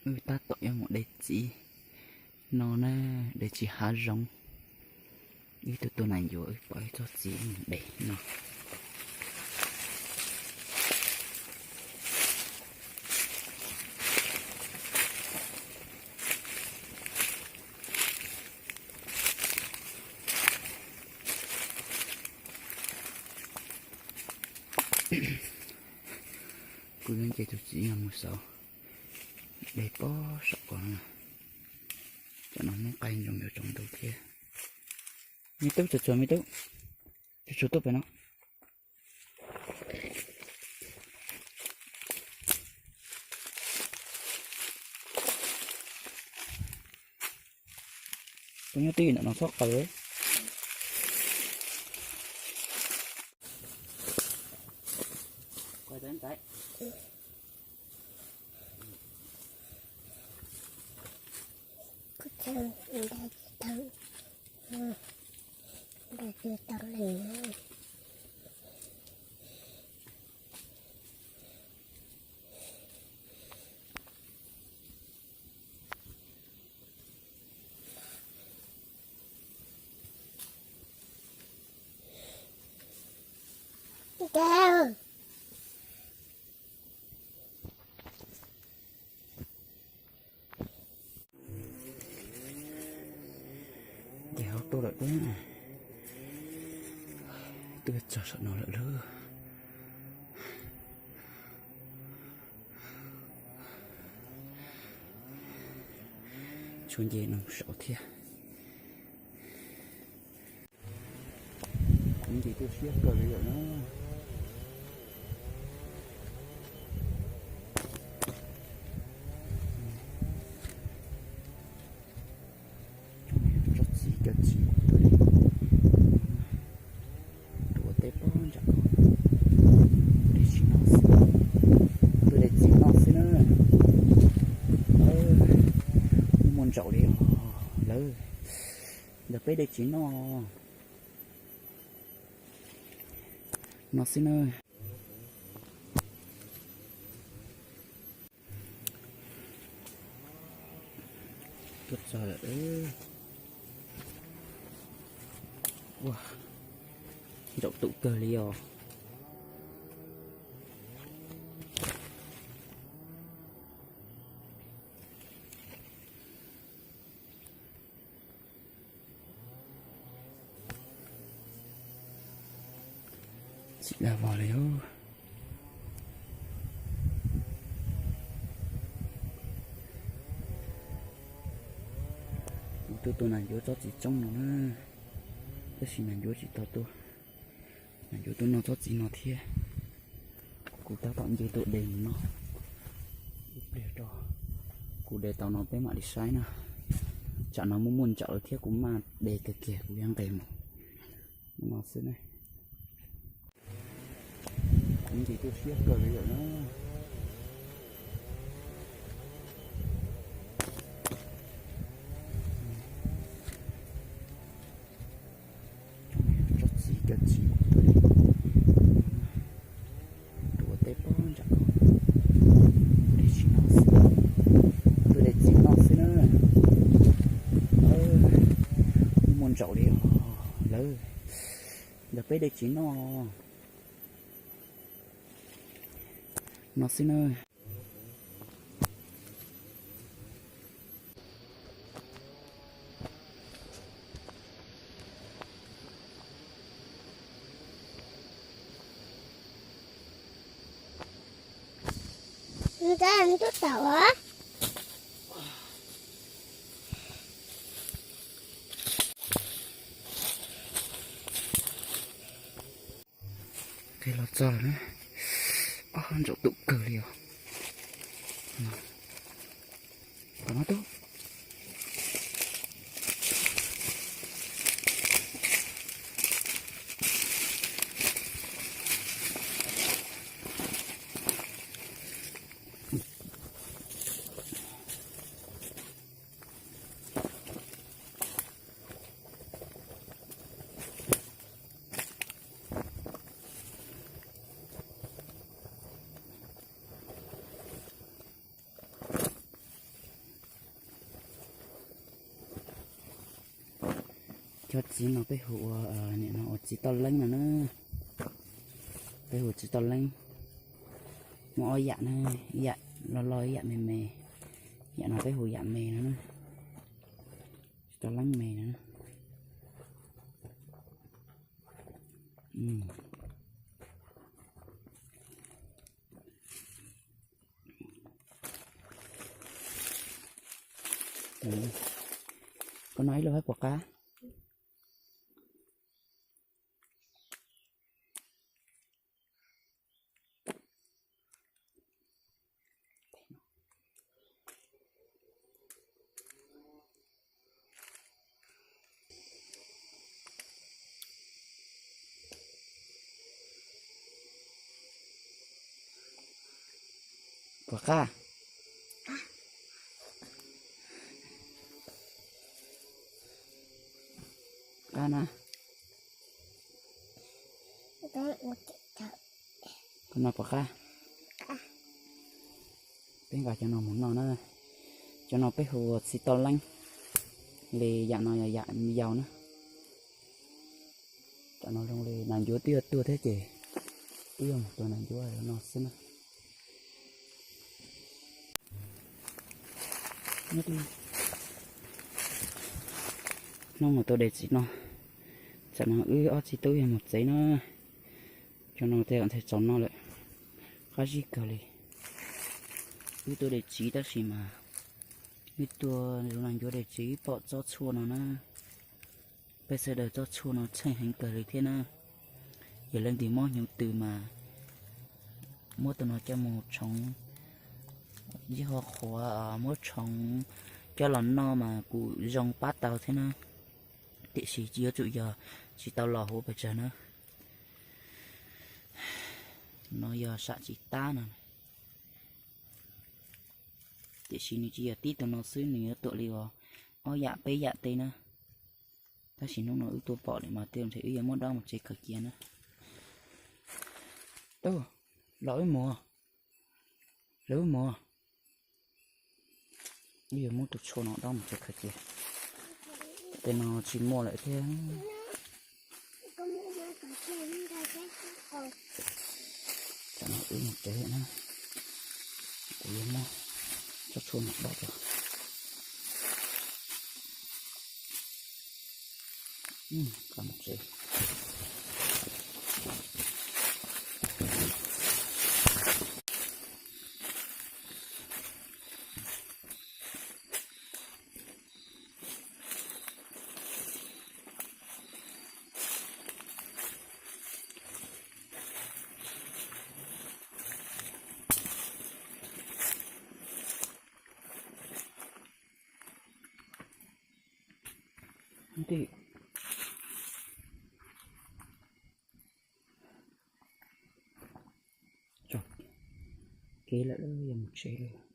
Wb tab tom yuav mus de txiv no na, de txiv hav zoov. Wb tuaj tua nas ncuav wb pom ib tsob txiv mus de no. Kuv yuav nce tus txiv no mus xauv de pob saum ko na. Cov no muab qaij ntsoov yuav tsaus ntuj thiab. Me tub, tsuag tsuag me tub, tsuag tsuag tuaj pem no. Tus nyob twj ywm ntawm no txhob qaws. Ces hauv tuaj lawm, twb txog saum no lawm lauj. Tshuav nce no saud thiab. Kuv nce tuaj siab kawg li lawm na. Tsob txiv cov txiv tuaj de, tuaj ua teb pob ntsam ko. De txiv noj xwb, tuaj de txiv noj xwb na. Muaj ntsaum li os lawv, ntawd peb de txiv noj no xwb na. Tuaj txog lawm. Ua, ntsaum tum kawg li os. Txim laj vog li os. Kuv tuaj tua nas ncuav tsob txiv tsoob no na, tab sis nas ncuav tsis tau tuaj. Nas ncuav tuaj noj tsob txiv no thiab. Kuv tab tom nce tuaj de mus no. Ib pliag rau kuv de tau no peb mam li saib na. Tsam no muaj muaj ntsaum thiab kuv maj de kiag kiag kuv yuav nqes mus no xwb ne. Kuv nce tuaj siab kawg li lawm na. Tsob txiv cov txiv tuaj de, tuaj ua teb pob ntsam ko. De txiv noj xwb, tuaj de txiv noj xwb na. Muaj ntsaum li os lawv, ntawd peb de txiv noj no xwb na. Qe los txog lawm na. Ob, ntsaum tum kawg li os. Tom no tub. Cov txiv no peb hu ua, nim no ua txiv toj leeb no na. Peb hu txiv toj leeb. Muaj ob yam na, ib yam loj loj ib yam me me. Yam no peb hu yam me no na. Txiv toj leeb me no. Koj no ib lub hab puas qab? Puas qab? Qab na. Koj no puas qab? Peb nqa cov no mus noj na. Cov no peb hu ua txiv toj leeb, li yam no yog yam me yau na. Tam no zoo li nas ncuav twb yuav tuag thiab ces wb yuav mus tua nas ncuav no xwb na. Hnub mus tua dej txiv no, tam no wb ob txiv tub yuav mus tsev na. Cov no tej zaum nthe tsaus no lawm, qab zib kawg li. Wb tua dej txiv tab sis mas wb tua zoo nas ncuav dej txiv wb pom tsob tshuaj no na. Peb sawv daws tsob tshuaj no tsheej heev kawg li thiab na. Yog leej twg mob hnyuv tws mas muab tus no coj mus tshoov, ib ho qhuav muab tshoov coj los noj mas kuj zoo pab tau thiab na. Tiam sis yuav tsum yog tsis tau los huv pes tsawg na. No yog sam tsis tab no. Tiam sis nws tsis yog tib tus no xwb, nws yuav tuam li uas ob yam peb yam tej na. Tab sis hnub no wb tua pom lawm mas tej zaum ntshe wb yuav muab dob mus tsev khaws cia na. Los wb mus, los wb mus. Wb yuav muab tus tshuaj no dob mus tsev khaws cia. Tej no tsis muaj lawm thiab. Tam no wb mus tsev na, kuv yuav muab tsob tshuaj no dob rau. Mus tsev. Kev lawm, yog mus tsev lawm.